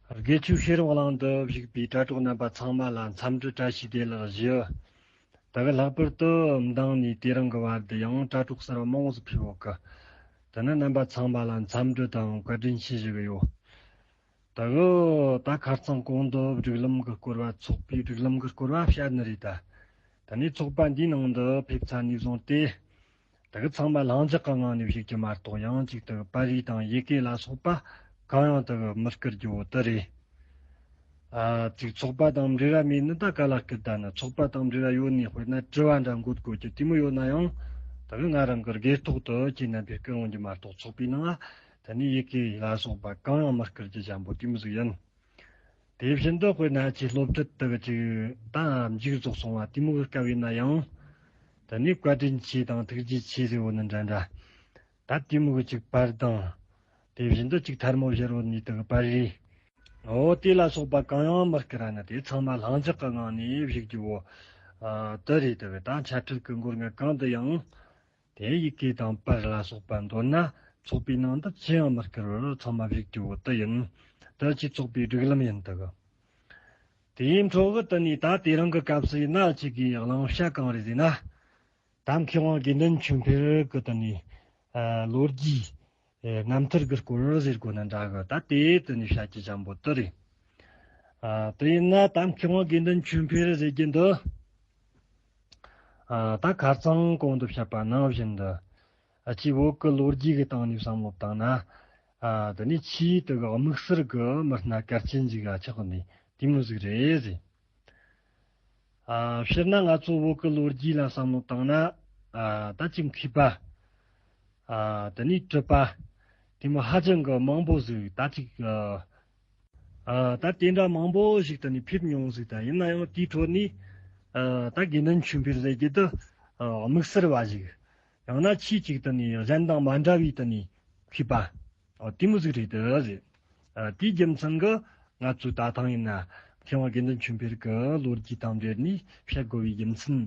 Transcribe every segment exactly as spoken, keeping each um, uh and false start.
དགེ་ཆོས་ཤེས་རབ་གླིང་དུ་བཞུགས་པའི་དྲ་གྲོགས་རྣམ་པ་ཚང་མ་ལ་འཚམས་འདྲི་བཀྲ་ཤིས་བདེ་ལེགས་ཞུ། ད་གི་ལྷག་པར་དུ་མདང་ནས་དེ་རིང་གི་བར་དུ་ཡང་དྲ་གྲོགས་གསར་པ་མང་བོ་ཞིག་ཕེབས་ཡོད་གི། དེ་ནི་རྣམ་པ་ཚང་མ་ལ་འཚམས་འདྲི་དང་བཀའ་དྲིན་ཆེ་ཞུ་གི་ཡོད། ད་གི་ད་ཁ་རྩང་གོང་དུ་སྒྲིག་ལམ་གྱི་སྐོར་བ་ཚོགས་པའི་སྒྲིག་ལམ་གྱི་སྐོར་བ་བཤད་ནི་རེད་ད། ད་ནི་ཚོགས་པ་འདིའི་ནང་དུ་ཕེབས་ཚར་ནས་བཟུང་སྟེ། ད་གི་ཚང་མ་ལྷིང་འཇགས་ཀྱི་ངང་ནས་བཞུགས་རྒྱུ་མ་གཏོགས་ཡང་གཅིག་ད་གི་པར་རིས་དང་ཡི་གེ་ལ་སོགས་པ་གང་ཡང་ད་གི་མི་བསྐུར་རྒྱུ་བོ་དེ་རེད། ཨ་གཅིག་ཚོགས་པ་དང་འབྲེལ་བ་མེད་ནི་ད་ག་ལ་སྐུལ་ད་ནི། ཚོགས་པ་དང་འབྲེལ་བ་ཡོད་ནི་དཔེར་ན་དྲི་བ་འདྲ་འགོད་དགོས་རྒྱུ་དེ་མོ་ཡོད་ན་ཡང་ད་གི་ང་རང་གི་སྒེར་ཐོག་ཏུ་ཁྱེད་རྣམ་པས་བསྐུར་འོང་རྒྱུ་མ་གཏོགས་ཚོགས་པའི་ནང་ད་ནི་ཡི་གེ་ལ་སོགས་པ་གང་ཡང་མི་བསྐུར་རྒྱུ་འཇམ་པོ་དེ་མོ་ཟིག་ཡིན། དེ་བཞིན་དུ་དཔེར་ན་ཅིག་སློབ་ཁྲིད་དག་ཅིག་ད་མཇུག་རྫོགས་སོང་བ་དེ་མོ་གི་སྐབས་ཡིན་ན་ཡང་། ད་ནི་བཀའ་དྲིན་ཆེ་དང་ཐུགས་རྗེ་ཆེ་ཟེར་བོ་ནི་འདྲ་འདྲ། ད་དེ་མོ་གི་ཅིག་པར་དང་། དེ་བཞིན་དུ་ཅིག་ཐལ་མོ་སྦྱར་བོ་ནི་དག་པར་རེད། འོ་དེ་ལ་སོགས་པ་གང་ཡང་མི་བསྐུར་ར་ནི་དེ་ཚང་མ་ལྷིང་འཇགས་ཀྱི་ངང་ནས་བཞུགས་རྒྱུ་བོ། ཨ་དེ་རེད། དེ་བས་ད་འཆད་ཁྲིད་ཀྱི་འགོར་ངེས་གང་དུ་ཡང་། དེ་ཡི་གེ་དང་པར་ལ་སོགས་པ་མདོར་ན་ཚོགས་པའི་ནང་དུ་ཅི་ཡང་མི་བསྐུར་བར་ཚང་མ་བཞུགས་རྒྱུ་བོ་དེ་ཡིན། དེ་ཅི་ཚོགས་པའི་སྒྲིག་ལམ་ཡིན་དག། དེའི་འཕྲོ་གི་དེ་ནས་ད་དེ་རིང་གི་སྐབས་སུ་ཡིན་ན་གཅིག་གི་གླེང་བྱ་གང་རེད་ཟེར་ན། ད་མཁས་དབང་དགེ་འདུན་ཆོས་འཕེལ་གི་དེ་ནས་ཨ་ལོ་རྒྱུས་ཨེ་རྣམ་ཐར་གི་སྐོར་ཟེར་དགོས་ན་འདྲ་གི། ད་དེ་དེ་ནས་བཤད་རྒྱུ་འཇམ་པོ་དེ་རེད། ཨ་དེ་ཡིན་ན་ད་མཁས་དབང་དགེ་འདུན་ཆོས་འཕེལ་ཟེར་རྒྱུ་འདི། ཨ་ད་ཁ་རྩང་གོང་དུ་བཤད་པ་ནང་བཞིན་དུ། ཨ་ཅིག་བོད་ཀྱི་ལོ་རྒྱུས་ཀྱི་སྟེང་ནས་བསམ་བློ་བཏང་ན། ཨ་དེ་ནི་ཆེས་དེ་གི་དམིགས་བསལ་གྱི་མི་སྣ་གལ་ཆེན་ཞིག་ག་ཆགས་ནས་དེ་མོ་ཟིག་རེད་ཟེར། ཨ་སྤྱིར་ན་ང་ཚོ་བོད་ཀྱི་ལོ་རྒྱུས་ལ་བསམ་བློ་བཏང་ན། ཨ་ད་ཅིག་མཁས་པ། ཨ་དེ་ནི་གྲུབ་པ། དེ་མོ་ཧ་ཅང་གི་མང་པོ་ཟིག་ད་ཅིག་ཨ། ཨ་ད་དེ་འདྲ་མང་པོ་ཞིག་ད་ནི་ཕེབས་མྱོང་ཟིག། ད་ཡིན་ན་ཡང་དེའི་ཁྲོད་ནས་ཨ་ད་དགེ་འདུན་ཆོས་འཕེལ་ཟེར་རྒྱུ་དེ་ཨ་དམིགས་བསལ་བ་ཞིག། ཡང་ན་ཆེས་གཅིག་ད་ནི་གཞན་དང་མ་འདྲ་བའི་ད་ནི་མཁས་པ་ཨ་དེ་མོ་ཟིག་རེད་དེ་ཟེར། ཨ་དེའི་རྒྱུ་མཚན་གྱིས་ང་ཚོས་ད་ཐེངས་ཡིན་ན་མཁས་དབང་དགེ་འདུན་ཆོས་འཕེལ་གྱི་ལོ་རྒྱུས་དང་འབྲེལ་ནས་བཤད་དགོས་པའི་རྒྱུ་མཚན་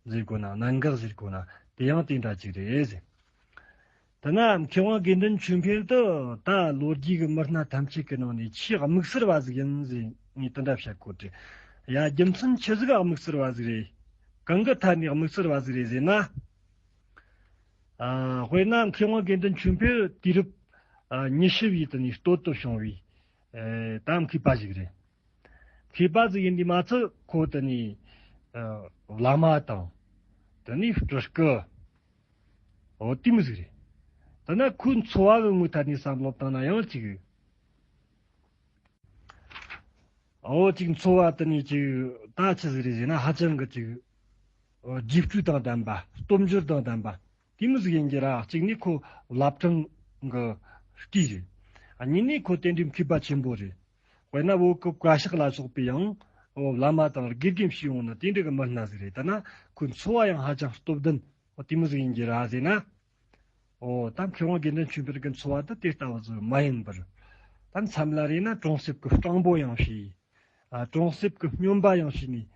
ཟེར་དགོས་ན། གནད་འགག་ཟེར་དགོས་ན་དེ་ཡང་དེ་འདྲ་ཅིག་རེད་ཟེར། དེ་ན་མཁས་དབང་དགེ་འདུན་ཆོས་འཕེལ་དུ་ད་ལོ་རྒྱུས་ཀྱི་མི་སྣ་ཐམས་ཅད་ཀྱི་ནང་ནས་ཆེས་དམིགས་བསལ་བ་ཟིག་ཡིན་ཟེར་ངས་དེ་འདྲ་བཤད་གོ་དྲི། ཡ་རྒྱུ་མཚན་ཆི་ཟིག་དམིགས་བསལ་བ་ཟིག་རེད། གང་གི་ཐད་ནས་དམིགས་བསལ་བ་ཟིག་རེད་ཟེར་ན། ཨ་དཔེར་ན་མཁས་དབང་དགེ་འདུན་ཆོས་འཕེལ་དུས་རབས་ཨ་ཉི་ཤུ་བའི་དུ་ནས་སྟོད་དུ་བྱུང་བའི་ཨེ་ད་མཁས་པ་ཞིག་རེད། མཁས་པ་ཟིག་ཡིན་དུས་མ་ཚད་ཁོ་དུ་ནས་ཨ་བླ་མ་དང་དུ་ནས་སྤྲུལ་སྐུ། འོ་དེ་མོ་ཟིག་རེད། དེ་ན་ཁོའི་འཚོ་བ་གི་ངོས་ཐད་ནས་བསམ་བློ་བཏང་ན་ཡང་ཅིག། འོ་ཅིག་འཚོ་བ་དེ་ནས་ཅིག་ད་ཆི་ཟིག་རེད་ཟེར་ན་ཧ་ཅང་གི་ཅིག་རྗེས་སྤྲོས་དང་ལྡན་པ། སྟོབས་འབྱོར་དང་ལྡན་པ་དེ་མོ་ཟིག་ཡིན་གྱི་ར། གཅིག་ནས་ཁོ་བླ་བྲང་གི་སྐུ་རེད། ཨ་གཉིས་ནས་ཁོ་དེ་འདྲའི་མཁས་པ་ཆེན་པོ་རེད། དཔེར་ན་བོད་ཀྱི་བཀའ་ཤག་ལ་སོགས་པའི་ཡང་འོ་བླ་མ་དང་དགེ་རྒན་བྱས་ཡོང་ན་དེ་འདྲ་གི་མི་སྣ་ཟིག་རེད། ད་ན་ཁོའི་འཚོ་བ་ཡང་ཧ་ཅང་སྟོབས་ལྡན་འོ་དེ་མོ་ཟིག་ཡིན་གྱི་ར་ཟེར་ན། འོ་ད་མཁས་དབང་དགེ་འདུན་ཆོས་འཕེལ་གྱི་འཚོ་བ་དེ་དེ་ལྟ་བུ་ཟིག་མ་ཡིན་པར། ད་མཚམས་ལ་རེ་ན་གྲོང་གསེབ་ཀྱི་སྤྲང་པོ་ཡང་བྱས། ཨ་གྲོང་གསེབ་ཀྱི་སྨྱོན་པ་ཡང་བྱས་ནས་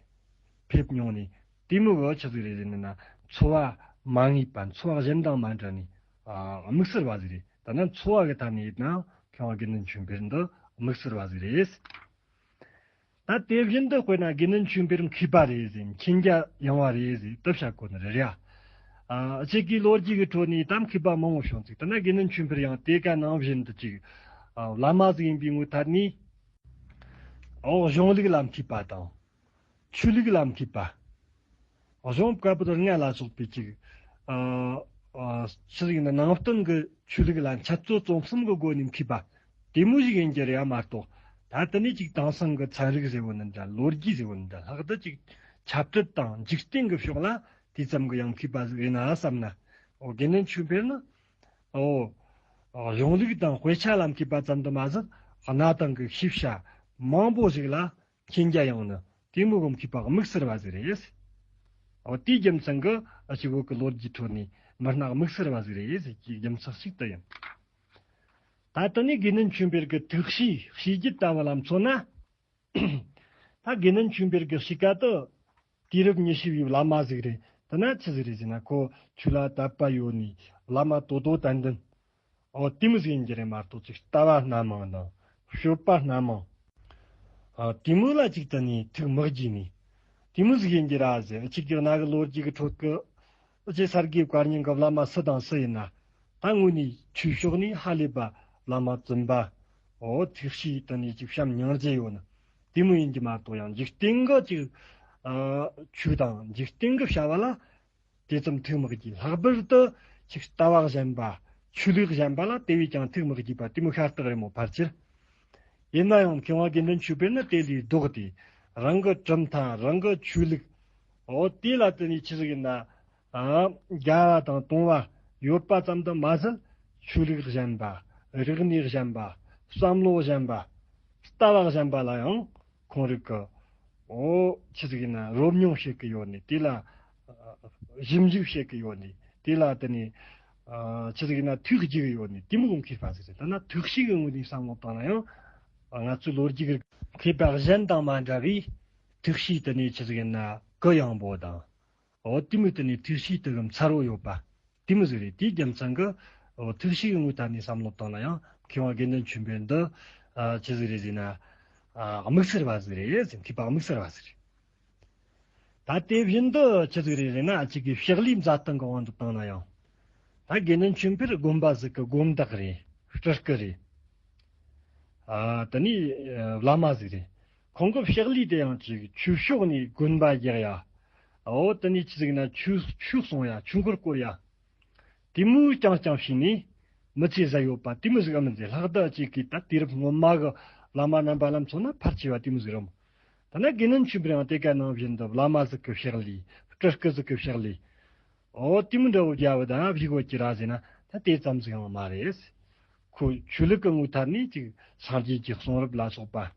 ཕེབས་མྱོང་ནས་དེ་མོ་གི་ཆི་ཟིག་རེད་ཟེར་ན། འཚོ་བ་མ་ངེས་པ། འཚོ་བ་གཞན་དང་མ་འདྲ་ནས་ཨ་དམིགས་བསལ་བ་ཟིག་རེད། ད་ན་འཚོ་བ་གི་ཐད་ནས་ཡིན་ན་མཁས་དབང་དགེ་འདུན་ཆོས་འཕེལ་འདི་དམིགས་བསལ་བ་ཟིག་རེད། ད་དེ་བཞིན་དུ་དཔེར་ན་དགེ་འདུན་ཆོས་འཕེལ་མཁས་པ་རེད་ཟེར། མཁྱེན་རྒྱ་ཡངས་པ་རེད་ཟེར་དེ་བཤད་གོ་ནི་རེད་ཡ། ཨ་ཅིག་གི་ལོ་རྒྱུས་ཀྱི་ཁྲོད་ནས་ད་མཁས་པ་མང་བོ་བྱུང་ཚིག། ད་ན་དགེ་འདུན་ཆོས་འཕེལ་ཡང་དེ་ག་ནང་བཞིན་དུ་ཅིག་ཨ་བླ་མ་ཟིག་ཡིན་པའི་ངོས་ཐད་ནས། ཨོ་གཞུང་ལུགས་ལ་མཁས་པ་དང་། ཆོས་ལུགས་ལ་མཁས་པ། གཞུང་བཀའ་པོད་ལྔ་ལ་སོགས་པའི་ཅིག་ཨ་ཨ་ཆི་ཟིག་ཡིན་ན་ནང་བསྟན་གྱི་ཆོས་ལུགས་ལ་འཆད་རྩོད་རྩོམ་གསུམ་གྱི་སྒོ་ནས་མཁས་པ་དེ་མོ་ཞིག་ཡིན་གྱི་རེད་ཡ་མ་གཏོགས། ད་དེ་ནས་ཅིག་དེང་སང་གི་ཚན་རིག་ཟེར་བོ་ནི་འདྲ། ལོ་རྒྱུས་ཟེར་བོ་ནི་འདྲ། ལྷག་ཏུ་ཅིག་ཆབ་སྲིད་དང་འཇིག་རྟེན་གྱི་ཕྱོགས་ལ་དེ་ཙམ་གྱི་ཡང་མཁས་པ་ཟིག་ཡིན་ན་བསམ་ན། ཨོ་དགེ་འདུན་ཆོས་འཕེལ་ནི་ཨོ་གཞུང་ལུགས་དང་དཔེ་ཆ་ལ་མཁས་པ་ཙམ་དུ་མ་ཟད། གནའ་དེང་གི་ཤེས་བྱ་མང་པོ་ཞིག་ལ་མཁྱེན་རྒྱ་ཡངས་ནི་དེ་མོ་གི་མཁས་པ་དམིགས་བསལ་བ་ཟིག་རེད། འོ་དེའི་རྒྱུ་མཚན་གྱིས་ཨ་ཅིག་བོད་ཀྱི་ལོ་རྒྱུས་ཁྲོད་ནས་མི་སྣ་དམིགས་བསལ་བ་ཟིག་རེད་ཟེར་གྱི་རྒྱུ་མཚན་ཞིག་དེ་ཡིན། ད་དེ་ནས་དགེ་འདུན་ཆོས་འཕེལ་གྱི་ཐུགས་གཤིས་གཤིས་རྒྱུད་ལྟ་བུ་ལ་མཚོན་ན། ད་དགེ་འདུན་ཆོས་འཕེལ་གྱི་གཤིས་ཀ་དེ་དུས་རབས་ཉི་ཤུ་བའི་བླ་མ་ཟིག་རེད། དེ་ན་ཆི་ཟིག་རེད་ཟེར་ན་ཁོ་ཆོས་ལ་དད་པ་ཡོད་ནས་བླ་མ་དོ་དོ་ཏན་ཏན། འོ་དེ་མོ་ཟིག་ཡིན་གྱི་རེད་མ་གཏོགས་ཅིག་ལྟ་བ་སྣ་མང་དང་སྤྱོད་པ་སྣ་མང་ ཨ། དེ་མོ་ལ་ཅིག་དེ་ནས་ཐུགས་མི་དགྱེས་ནས། དེ་མོ་ཟིག་ཡིན་གྱི་ར་ཟེར། ཅིག་གི་གནའ་གི་ལོ་རྒྱུས་ཀྱི་ཁྲོད་ཀྱི་ཨ་ཅེ་སར་གི་བཀའ་རྙིང་གི་བླ་མ་སུ་དང་སུ་ཡིན་ན། ད་དངོས་ནས་ཆོས་ཕྱོགས་ནས་ཧ་ལས་པ་བླ་མ་བཙུན་པ། འོ་ཐུགས་གཤིས་དེ་ནས་ཅིག་བྱམས་སྙིང་རྗེ་ཡོད་ནི། དེ་མོ་ཡིན་གྱི་མ་གཏོགས་ཡང་འཇིག་རྟེན་གི་ཅིག་ཨ་ཆོས་དང་འཇིག་རྟེན་གི་བྱ་བ་ལ། དེ་ཙམ་ཐུགས་མི་དགྱེས། ལྷག་པར་དུ་ཅིག་ལྟ་བ་གཞན་པ། ཆོས་ལུགས་གཞན་པ་ལ་དེ་བས་ཀྱང་ཐུགས་མི་དགྱེས་པ་དེ་མོ་ཤ་སྟག་རེད་མོ་ཕལ་ཆེར། ཡིན་ན་ཡང་མཁས་དབང་དགེ་འདུན་ཆོས་འཕེལ་ནི་དེ་ལས་ལྡོག་སྟེ། རང་གི་གྲུབ་མཐའ། རང་གི་ཆོས་ལུགས། འོ་དེ་ལ་དེ་ནས་ཆི་ཟིག་ཡིན་ན། ཨ། དགའ་བ་དང་དུང་བ་ཡོད་པ་ཙམ་དུ་མ་ཟད། ཆོས་ལུགས་གཞན་པ། རིག་གནས་གཞན་པ། བསམ་བློ་གཞན་པ། ལྟ་བ་གཞན་པ་ལ་ཡང་ཁོང་རིགས་ཀྱི། འོ། ཆི་ཟིག་ཡིན་ན་རོབ་མྱོང་བྱེད་ཀྱི་ཡོད་ནི། དེ་ལ་ཞིབ་འཇུག་བྱེད་ཀྱི་ཡོད་ནི། དེ་ལ་དེ་ནི། ཨ། ཆི་ཟིག་ཡིན་ན་ཐུགས་དགྱེས་ཀྱི་ཡོད་ནི། དེ་མོ་གི་མཁས་པ་ཟིག་རེད། ད་ན་ཐུགས་གཤིས་ཀྱི་ངོས་ནས་བསམ་བློ་བཏང་ན་ཡང་། ང་ཚོའི་ལོ་རྒྱུས་ཀྱི་མཁས་པ་གཞན་དང་མ་འདྲ་བའི་ཐུགས་གཤིས་དེ་ནི་ཆི་ཟིག་ཡིན་ན་གུ་ཡངས་པོ་དང་། འོ་དེ་མོ་དེ་ནི་ཐུགས་གཤིས་དེ་གི་མཚར་བོ་ཡོད་པ། དེ་མོ་ཟིག་རེད། དེའི་རྒྱུ་མཚན་གྱིས། འོ་ཐུགས་གཤིས་ཀྱི་ངོས་ཐད་ནས་བསམ་བློ་བཏང་ན་ཡང་མཁས་དབང་དགེ་འདུན་ཆོས་འཕེལ་འདི། ཨ། ཆི་ཟིག་རེད་ཟེར་ན། ཨ། དམིགས་བསལ་བ་ཟིག་རེད་ཟེར། མཁས་པ་དམིགས་བསལ་བ་ཟིག་རེད། ད་དེ་བཞིན་དུ་ཆི་ཟིག་རེད་ཟེར་ན། ཨ། ཅིག་གི་ཕྱག་ལས་མཛད་སྟངས་ཀྱི་དབང་དུ་བཏང་ན་ཡང་། ད་དགེ་འདུན་ཆོས་འཕེལ་དགོན་པ་ཟིག་གི་དགོན་བདག་རེད། སྤྲུལ་སྐུ་རེད། ཨ། དེ་ནས་བླ་མ་ཟིག་རེད། ཁོང་གི་ཕྱག་ལས་དེ་ཡང་ཅིག་ཆོས་ཕྱོགས་ནས་དགོན་པ་རྒྱག་ཡ། འོ་དེ་ནས་ཆི་ཟིག་ན་ཆོས་ཆོས་གསུང་ཡ། ཆོས་འཁོར་བསྐོར་ཡ། དེ་མོ་རྐྱང་རྐྱང་བྱས་ནས་མི་ཚེ་ཟད་ཡོད་པ་དེ་མོ་ཟིག་ཨ་མི་ཟེར། ལྷག་ཏུ་ཅིག་གིས་ད་དུས་རབས་སྔོན་མ་གི་བླ་མ་རྣམ་པ་ལ་མཚོན་ན་ཕལ་ཆེ་བ་དེ་མོ་ཟིག་རེད་མོ། ད་ན་དགེ་འདུན་ཆོས་འཕེལ་ཡང་དེ་ག་ནང་བཞིན་དུ་བླ་མ་ཟིག་གི་ཕྱག་ལས། སྤྲུལ་སྐུ་ཟིག་གི་ཕྱག་ལས། འོ་དེ་མོ་འདྲ་བོ་རྒྱབ་བ་དང་བཞུགས་བོ་ཅི་ར་ཟེར་ན། ད་དེ་ཙམ་ཟིག་ཡང་མ་རེད། ཁོ་ཆོས་ལུགས་ཀྱི་ངོས་ཐད་ནས་ཅིག་སངས་རྒྱས་ཀྱི་གསུང་རབ་ལ་སོགས་པ།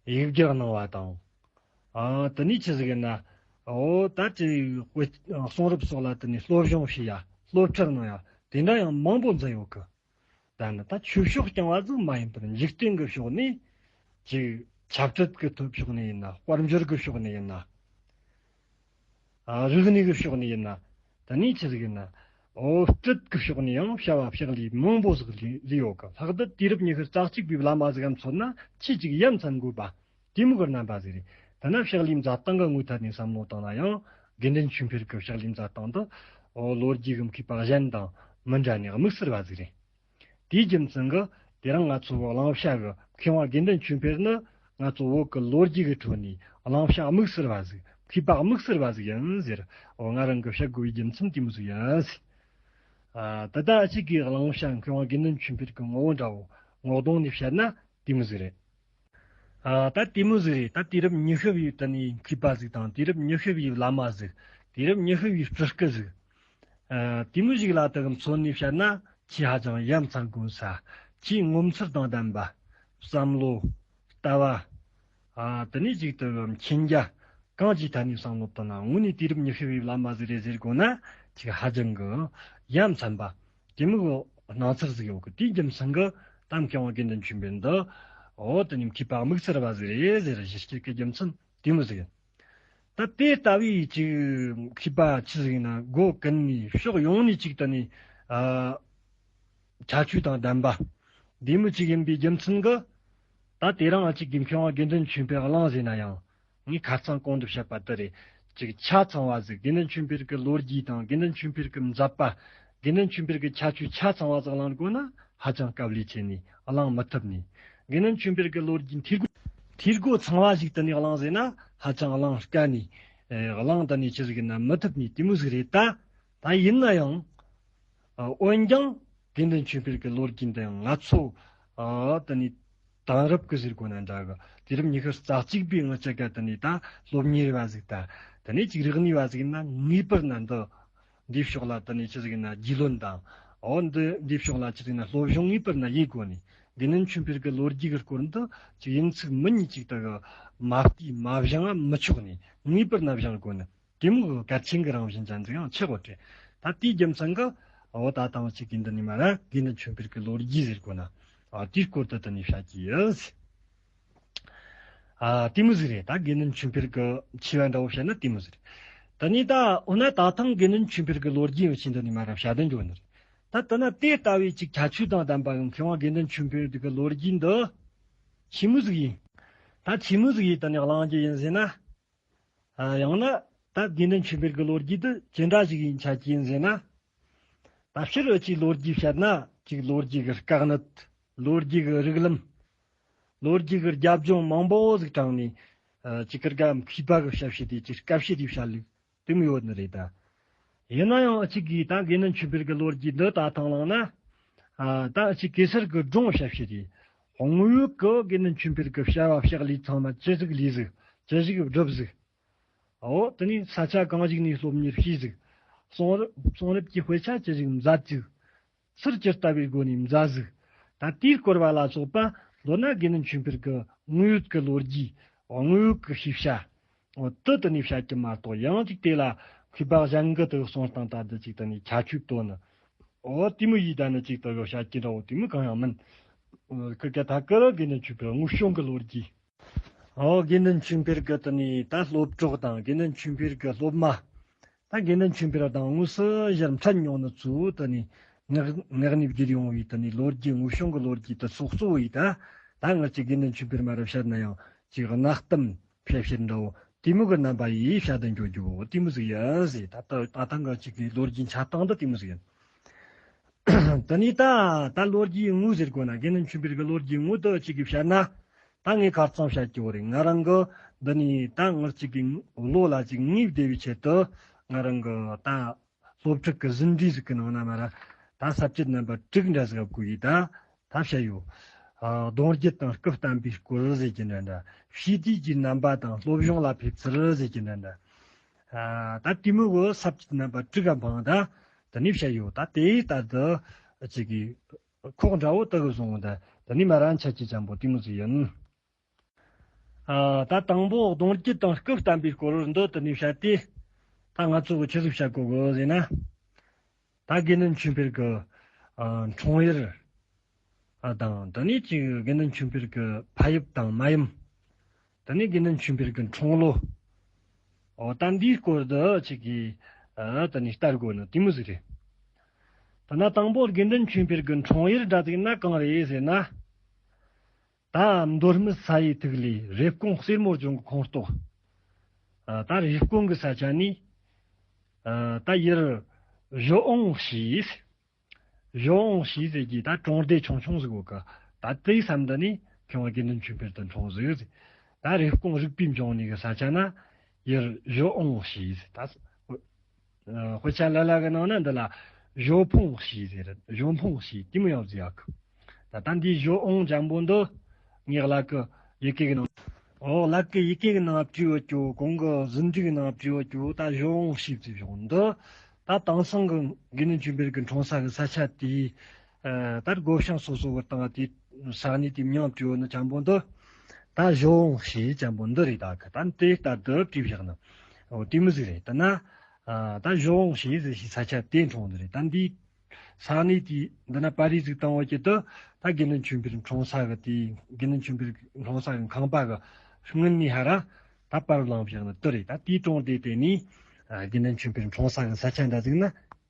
ཡིག་བསྒྱུར་གནང་བ་དང་། ཨ། དེ་ནས་ཆི་ཟིག་ཡིན་ན། འོ་ད་ཅི་དཔེ་གསུང་རབ་སོགས་ལ་དེ་ནས་སློབ་སྦྱོང་བྱས་ཡ། སློབ་ཁྲིད་གནང་ཡ། དེ་འདྲ་ཡང་མང་པོ་མཛད་ཡོད་གི། ད་ནི་ད་ཆོས་ཕྱོགས་རྐྱང་བ་ཟིག་མ་ཡིན་པར་འཇིག་རྟེན་གྱི་ཕྱོགས་ནས་ཅིག་ཆབ་སྲིད་ཀྱི་ཐོག་ཕྱོགས་ནས་ཡིན་ན། དཔལ་འབྱོར་གྱི་ཕྱོགས་ནས་ཡིན་ན། ཨ། རིག་གནས་ཀྱི་ཕྱོགས་ནས་ཡིན་ན། དེ་ནས་ཆི་ཟིག་ཡིན་ན། འོ་སྤྲུལ་སྐུ་ཕྱོགས་ནས་ཡང་བྱ་བ་ཕྱག་ལས་མང་པོ་ཟིག་ལས་ལས་ཡོད་གི། ལྷག་ཏུ་དུས་རབས་ཉི་ཤུ་རྩ་གཅིག་པའི་བླ་མ་ཟིག་ག་མཚོན་ན་ཆེས་ཅིག་ཡ་མཚན་དགོས་པ་དེ་མོ་གི་རྣམ་པ་ཟིག་རེད། དེ་ན་ཕྱག་ལས་མཛད་སྟངས་ཀྱི་ངོས་ཐད་ནས་བསམ་བློ་བཏང་ན་ཡང་དགེ་འདུན་ཆོས་འཕེལ་གྱི་ཕྱག་ལས་མཛད་སྟངས་འདི། འོ་ལོ་རྒྱུས་ཀྱི་མཁས་པ་གཞན་དང་མི་འདྲ་ནས་དམིགས་བསལ་བ་ཟིག་རེད། དེའི་རྒྱུ་མཚན་གྱིས་དེ་རིང་ང་ཚོ་བོད་གླེང་བྱ་གི་མཁས་དབང་དགེ་འདུན་ཆོས་འཕེལ་ནི་ང་ཚོ་བོད་ཀྱི་ལོ་རྒྱུས་ཀྱི་ཁྲོད་ནས་གླེང་བྱ་དམིགས་བསལ་བ་ཟིག་མཁས་པ་དམིགས་བསལ་བ་ཟིག་ཡིན་ཟེར། འོ་ང་རང་གི་བཤད་དགོས་པའི་རྒྱུ་མཚན་དེ་མོ་ཟིག་ཡིན་ཟེར། ཨ། ད་ལྟ་ཅིག་གིས་གླེང་བྱ་མཁས་དབང་དགེ་འདུན་ཆོས་འཕེལ་གྱི་ངོ་བོ་འདྲ་བོ་ངོ་གདོང་ནས་བཤད་ན་དེ་མོ་ཟིག་རེད། ཨ། ད་དེ་མོ་ཟིག་རེད། ད་དུས་རབས་ཉི་ཤུ་བའི་དེ་ནས་མཁས་པ་ཟིག་དང་། དུས་རབས་ཉི་ཤུ་བའི་བླ་མ་ཟིག་དུས་རབས་ཉི་ཤུ་བའི་སྤྲུལ་སྐུ་ཟིག་ཨ། དེ་མོ་ཟིག་ལ་དེ་གི་མཚོན་ནས་བཤད་ན་ཆེས་ཧ་ཅང་ཡ་མཚན་དགོས་ས། ཆེས་ངོ་མཚར་དང་ལྡན་པ། བསམ་བློ། ལྟ་བ། ཨ། དེ་ནས་ཅིག་དེ་གི་མཁྱེན་རྒྱ་གང་ཅིའི་ཐད་ནས་བསམ་བློ་བཏང་ན་དངོས་གནས་དུས་རབས་ཉི་ཤུ་བའི་བླ་མ་ཟིག་རེད་ཟེར་དགོས་ན་ཅིག་ཧ་ཅང་གི་ཡ་མཚན་པ། དེ་མོ་གི་སྣང་ཚུལ་ཟིག་ཡོད་གི། དེའི་རྒྱུ་མཚན་གྱིས་ད་མཁས་དབང་དགེ་འདུན་ཆོས་འཕེལ་འདི། འོ་དེ་ནི་མཁས་པ་དམིགས་བསལ་བ་ཟིག་རེད་ཟེར་གཞི་བསྐྱེད་ཀྱི་རྒྱུ་མཚན་དེ་མོ་ཟིག་ཡིན། ད་དེ་ལྟ་བུའི་ཅིག་མཁས་པ་ཆི་ཟིག་ཡིན་ན་སྒོ་ཀུན་ནས་ཕྱོགས་ཡོངས་ནས་ཅིག་ད་ནི། ཨ། ཁྱད་ཆོས་དང་ལྡན་པ། འདི་མོ་ཅིག་ཡིན་པའི་རྒྱུ་མཚན་གྱིས། ད་དེ་རིང་ཨ་ཅིག་གི་མཁས་དབང་དགེ་འདུན་ཆོས་འཕེལ་གླེང་ཟེར་ན་ཡང་། ངས་ཁ་སང་གོང་དུ་བཤད་པ་དེ་རེད། ཅིག་ཆ་ཚང་བ་ཟིག་དགེ་འདུན་ཆོས་འཕེལ་གྱི་ལོ་རྒྱུས་དང་དགེ་འདུན་ཆོས་འཕེལ་གྱི་མཛད་པ། དགེ་འདུན་ཆོས་འཕེལ་གྱི་ཁྱད་ཆོས་ཆ་ཚང་བ་ཟིག་གླེང་དགོས་ན་ཧ་ཅང་དཀའ་ལས་ཆེ་ནི། གླེང་མི་ཐུབ་ནི། དགེ་འདུན་ཆོས་འཕེལ་གྱི་ལོ་རྒྱུས་འཐུས་སྒོ། འཐུས་སྒོ་ཚང་བ་ཞིག་དེ་ནས་གླེང་ཟེར་ན་ཧ་ཅང་གླེང་དཀའ་ནི། ཨེ། གླེང་དེ་ནས་ཆི་ཟིག་ཡིན་ན་མི་ཐུབ་ནི་དེ་མོ་ཟིག་རེད་ད། ད་ཡིན་ན་ཡང་། ཨ། འོན་ཀྱང་དགེ་འདུན་ཆོས་འཕེལ་གྱི་ལོ་རྒྱུས་འདི་ཡང་ང་ཚོ། ཨ། དེ་ནས་དེང་རབས་ཀྱི་ཟེར་དགོས་ན་འདྲ་གི། དུས་རབས་ཉི་ཤུ་རྩ་གཅིག་པའི་ང་ཅག་ག་དེ་ནས་ད་སློབ་གཉེར་བ་ཟིག་ད། དེ་ནས་ཅིག་རིག་གནས་བ་ཟིག་ཡིན་ན་ངེས་པར་ན་འདི། འདིའི་ཕྱོགས་ལ་དེ་ནས་ཆི་ཟིག་ཡིན་ན་རྒྱུས་ལོན་དང་། འོ་འདི་འདིའི་ཕྱོགས་ལ་ཆི་ཟིག་ཡིན་ན་སློབ་སྦྱོང་ངེས་པར་ན་ཡེད་དགོས་ནི། དགེ་འདུན་ཆོས་འཕེལ་གྱི་ལོ་རྒྱུས་ཀྱི་སྐོར་འདི་ཅིག་ཡིན་ཚིག་མི་གཉིས་ཅིག་ད་གི་མ་བལྟས་མ་སྦྱངས་མི་ཆོག་ནི། ངེས་པར་ན་སྦྱང་དགོས་ནི། དེ་མོ་གི་གལ་ཆེན་གྱི་རང་བཞིན་ཅན་ཟིག་ཡང་ཆེ་གོ་དྲན། ད་དེའི་རྒྱུ་མཚན་གྱིས་འོ་ད་ཐེངས་གཅིག་གི་འདི་ནས་མ་ར་དགེ་འདུན་ཆོས་འཕེལ་གྱི་ལོ་རྒྱུས་ཟེར་དགོས་ན། ཨ། དེའི་སྐོར་དུ་དེ་ནས་བཤད་ཀྱི་ཡོད། ཨ། དེ་མོ་ཟིག་རེད། ད་དགེ་འདུན་ཆོས་འཕེལ་གྱི་ཆེ་བ་འདྲ་བོ་བཤད་ན་དེ་མོ་ཟིག་རེད། ད་ནི་ད་འོ་ན་ད་ཐེངས་དགེ་འདུན་ཆོས་འཕེལ་གྱི་ལོ་རྒྱུས་ཡང་ཆེ་འདི་ནས་མ་ར་བཤད་དོན་འཇོག་ནི་རེད། ད་ད་ན་དེ་ལྟ་བུའི་ཅིག་ཁྱད་ཆོས་དང་ལྡན་པ་གི་མཁས་དབང་དགེ་འདུན་ཆོས་འཕེལ་གྱི་ལོ་རྒྱུས་འདི་ཆི་མོ་ཟིག་ཡིན། ད་ཆི་མོ་ཟིག་ཡིན་ད་ནི་གླེང་རྒྱུ་ཡིན་ཟེར་ན། ཨ། ཡང་ན་ད་དགེ་འདུན་ཆོས་འཕེལ་གི་ལོ་རྒྱུས་འདི་ཅི་འདྲ་ཞིག་ཡིན་ཆ་རྒྱུ་ཡིན་ཟེར་ན། ད་སྤྱིར་ཨ་ཅིག་ལོ་རྒྱུས་བཤད་ན་ཅིག་ལོ་རྒྱུས་གི་དཀའ་གནད། ལོ་རྒྱུས་གི་རིགས་ལམ། ལོ་རྒྱུས་གི་རྒྱབ་ལྗོངས་མང་པོ་ཟིག་དྲངས་ནས། ཨ། ཅིག་གི་རྒན་མཁས་པ་གི་ཞབས་ཕྱི་དེ་ཅིག་སྐད་ཆ་དེ་བཤད་ལུགས་དེ་མོ་ཡོད་ནི་རེད་ད། ཡིན་ན་ཡང་ཨ་ཅིག་གིས་ད་དགེ་འདུན་ཆོས་འཕེལ་གི་ལོ་རྒྱུས་འདི་ད་ཐང་བླངས་ན། ཨ། ད་ཨ་ཅིག་གེ་སར་གི་སྒྲུང་ཞབས་ཕྱི་དེ། དངོས་ཡོད་གི་དགེ་འདུན་ཆོས་འཕེལ་གི་བྱ་བ་ཕྱག་ལས་ཚང་མ་ཅི་ཟིག་ལས་ཟིག་ཅི་ཟིག་བསྒྲུབས་ཟིག་འོ། དེ་ནས་ས་ཆ་གང་ཞིག་ནས་སློབ་གཉེར་བྱས་ཟིག་གསུང་རབ་གསུང་རབ་ཀྱི་དཔེ་ཆ་ཅི་ཞིག་མཛད་ཅིག་ཚུར་ཇི་ལྟ་བུའི་སྒོ་ནས་མཛད་ཟིག་ད་དེའི་སྐོར་བ་ལ་སོགས་པ་མདོར་ན་དགེ་འདུན་ཆོས་འཕེལ་གྱི་དངོས་ཡོད་ཀྱི་ལོ་རྒྱུས། དངོས་ཡོད་ཀྱི་ཤེས་བྱ། འོ། དེ་དེ་ནས་བཤད་ཀྱི་མ་གཏོགས། ཡང་ཅིག་དེ་ལ་མཁས་པ་གཞན་གྱི་དེ་གསུང་སྟངས་ལྟར་དུ་ཅིག་དེ་ནས་ཁྱད་ཆོས་བཏོན་ནི། འོ། དེ་མོ་ཡིས་ད་ནི་ཅིག་དེ་གི་བཤད་ཀྱི་འདྲ་བོ་དེ་མོ་གང་ཡང་མིན། ཁི་ཀ་ཐ་ཀི་ར་དགེ་འདུན་ཆོས་འཕེལ་དངོས་བྱུང་གི་ལོ་རྒྱུས། ཨོ། དགེ་འདུན་ཆོས་འཕེལ་གྱི་དེ་ནས་ད་སློབ་གྲོགས་དང་དགེ་འདུན་ཆོས་འཕེལ་གྱི་སློབ་མ། ད་དགེ་འདུན་ཆོས་འཕེལ་དང་དངོས་སུ་ཞལ་འཕྲད་མྱོང་ནི་ཚོ་དེ་ནས་ངག་ངག་ནས་བརྗོད་ཡོང་བའི་དེ་ནས་ལོ་རྒྱུས། དངོས་བྱུང་གི་ལོ་རྒྱུས་དེ་ཚོ་གཙོ་བོ་ཡིས་ད། ད་ངར་གྱི་དགེ་འདུན་ཆོས་འཕེལ་མ་རབས་བཤད་ན་ཡང་ཅིག་གནའ་གཏམ་ཕལ་ཆེར་འདྲ་བོ་དེ་མོ་གི་རྣམ་པ་ཡིས་བཤད་དུ་འཇོག་རྒྱུ་བོ་དེ་མོ་ཟིག་ཡིན་ཟེར། ད་ད་ད་ཐང་གི་ཅིག་གི་ལོ་རྒྱུས་འཆད་སྟངས་འདི་དེ་མོ་ཟིག་ཡིན། དེ་ནས་ད་ད་ལོ་རྒྱུས་དངོས་ཟེར་དགོས་ན། དགེ་འདུན་ཆོས་འཕེལ་གི་ལོ་རྒྱུས་དངོས་དེ་ཅིག་གི་བཤད་ན། ད་ངས་ཁ་རྩང་བཤད་རྒྱུ་བོ་རེད། ང་རང་གི་འདི་ནས་ད་ངར་ཅིག་གི་བློ་ལ་ཅིག་ངེས་བསྡད་པའི་ཆེད་དུ། ང་རང་གི་ད་སློབ་ཕྲུག་གི་ཟིན་བྲིས་ཟིག་གི་ནང་ན་མ་ར་ད་ས་བཅད་རྣམ་པ་དྲུག་འདྲ་ཟིག་བཀོད་ཡིས་ད་ད་བཤད་ཡོད། ཨ། གདུང་རྒྱུད་དང་སྐུ་བལྟམས་པའི་སྐོར་ཟེར་གྱི་འདྲ་འདྲ། ཞི་བདེའི་རྣམ་པ་དང་སློབ་སྦྱོང་ལ་ཕེབས་ཚུལ་ཟེར་གྱི་འདྲ་འདྲ། ཨ། ད་དེ་མོ་གི་ས་བཅད་རྣམ་པ་དྲུག་ག་འཕངས་ད་དེ་ནས་བཤད་ཡོད། ད་དེ་ལྟར་དུ་ཅིག་གི་ཁོག་འདྲ་བོ་དག་བཟུང་ད་དེ་ནས་མ་ར་འཆད་ཀྱི་ཅན་པོ་དེ་མོ་ཟིག་ཡིན། ཨ། ད་དང་པོ་གདུང་རྒྱུད་དང་སྐུ་བལྟམས་པའི་སྐོར་འདི་དེ་ནས་བཤད་དེ། ད་ང་ཚོ་གི་ཆི་ཟིག་བཤད་དགོས་གི་ཟེར་ན། ད་དགེ་འདུན་ཆོས་འཕེལ་གི། ཨ། འཁྲུངས་ཡུལ། ཨ། དང་དེ་ནས་ཅིག་དགེ་འདུན་ཆོས་འཕེལ་གི་ཕ་ཡུལ་དང་མ་ཡུལ། དེ་ནས་དགེ་འདུན་ཆོས་འཕེལ་གི་འཁྲུངས་ལོ། འོ། ད་འདིའི་སྐོར་དུ་ཅིག་གི། ཨ། དེ་ནས་བལྟ་དགོས་ནི་དེ་མོ་ཟིག་རེད། དེ་ན་དང་པོ་དགེ་འདུན་ཆོས་འཕེལ་གི་འཁྲུངས་ཡུལ་འདྲ་ཟིག་ན་གང་རེད་ཟེར་ན། ད་མདོ་སྨད་ས་ཡི་ཐིག་ལེ་རེབ་གོང་གསེར་མོ་ལྗོངས་ཀྱི་ཁོངས་གཏོགས། ཨ། ད་རེབ་གོང་གི་ས་ཆ་ནས། ཨ། ད་ཡུལ་ཞོ་ཨོང་ཞེས། ཞོ་ཨོང་ཞེས་ཟེར་གྱི་ད་གྲོང་སྡེ་ཆུང་ཆུང་ཟིག་ཡོད་གི། ད་དེའི་ས་འདི་ནས་ཁྱོད་དགེ་འདུན་ཆོས་འཕེལ་དུ་འཁྲུངས་ཟིག་ཟེར། ད་རེབ་གོང་རིག་པའི་འབྱུང་གནས་ཀྱི་ས་ཆ་ན་ཡུལ་ཞོ་ཨོང་ཞེས་ཟེར། ད། ཨ། དཔེ་ཆ་ལ་ལ་གི་ནང་ན་འདི་ལ་ཞོ་ཕོང་ཞེས་ཟེར། ཞོ་ཕོང་ཞེས་དེ་མོ་ཡང་ཟེར་ཡག་གི། ད་ད་འདི་ཞོ་ཨོང་ཅན་པོ་འདི་ངས་ལ་ཀི་ཡི་གེ་གི་ནང་། ཨོ། ལ་ཀི་ཡི་གེ་གི་ནང་བྲིས་ཡོད་རྒྱུ། གོང་གི་ཟིན་བྲིས་གི་ནང་བྲིས་ཡོད་རྒྱུ། ད་ཞོ་ཨོང་ཞེས་ཟེར་བྱུང་འདི། ད་དེང་སང་གི་དགེ་འདུན་ཆོས་འཕེལ་གི་འཁྲུངས་ས་གི་ས་ཆ་དེའི། ཨ། ད་སྒོ་བྱང་སོ་སོ་གི་སྟེང་དེ་ས་གནས་དེ་མྱིང་བྲིས་ཡོད་ནི་ཅན་པོ་འདི། ད་ཞོ་ཨོང་ཞེས་ཅན་པོ་འདི་རེད། ད་གི་ད་དེ་ལྟར་དུ་བྲིས་བཞག་ནི། འོ། དེ་མོ་ཟིག་རེད། ད་ན། ཨ། ད་ཞོ་ཨོང་ཞེས་ཟེར་ཞིག་ས་ཆ་དེ་འཁྲུངས་ནི་རེད། ད་འདི་ས་གནས་དེ་འདི་ན་པར་རིས་ཟིག་བཏང་བ་གི་དུ་ད་དགེ་འདུན་ཆོས་འཕེལ་འཁྲུངས་ས་གི་དེ། དགེ་འདུན་ཆོས་འཕེལ་འཁྲུངས་ས་གི་ཁང་པ་གི་སྔུན་ནས་ཧ་ར་ད་པར་བླངས་བཞག་ནི་དེ་རེད། ད་དེའི་གྲོང་སྡེ་དེ་ནས། ཨ། དགེ་འདུན་ཆོས་འཕེལ་འཁྲུངས་ས་གི་ས་ཆ་འདྲ་ཟིག་ན་